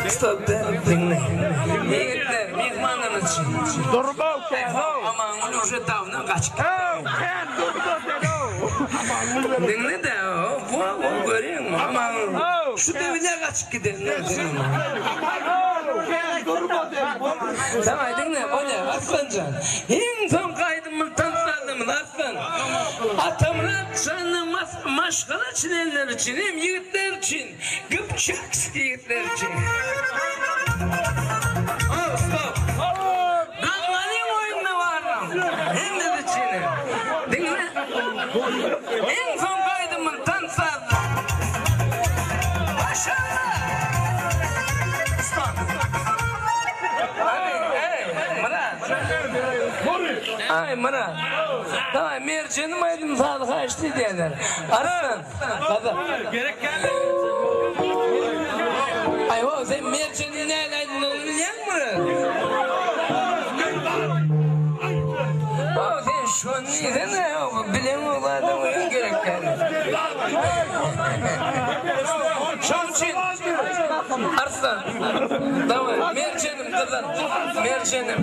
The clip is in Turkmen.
Stop ber, diňle. Ýigitler, myhmanlarymyz üçin. Durma kän. Amangül uje dawno gaçyp gitdi. Kän durma sen ow. Diňle-de, wo, wo, görýäňmi, Amangül şu döwüne gaçyp giden. Kän durma sen. Daway diňle, bolýa, Arslanjan. Iň soňky aýdymymyz tans sazymyz, Arslan. Atamyrat janyň maşgala çlenleri üçin hem ýigitler üçin. Gypjakski ýigitler üçin. Oh, stop. Gaňňalyň oýunda barmy? Hemmesi üçin. Diňle. Iň soňky aýdymyň tans sazda. Maşallah. Stop. Hany, eý, Myrat. Aý, Myrat. Daway, Merjenim aýdym sazy haýyşt edýärler. Arslan. Gerek geldi. Aý ho, sen Merjeniň näle aýdymdygyny bilýäňmi? Ho, sen şony diýsene, ho, bileňok zadyň öýüň gerek däl. Şoň üçin Arslan, daway, Merjenim gyzym, Merjenim.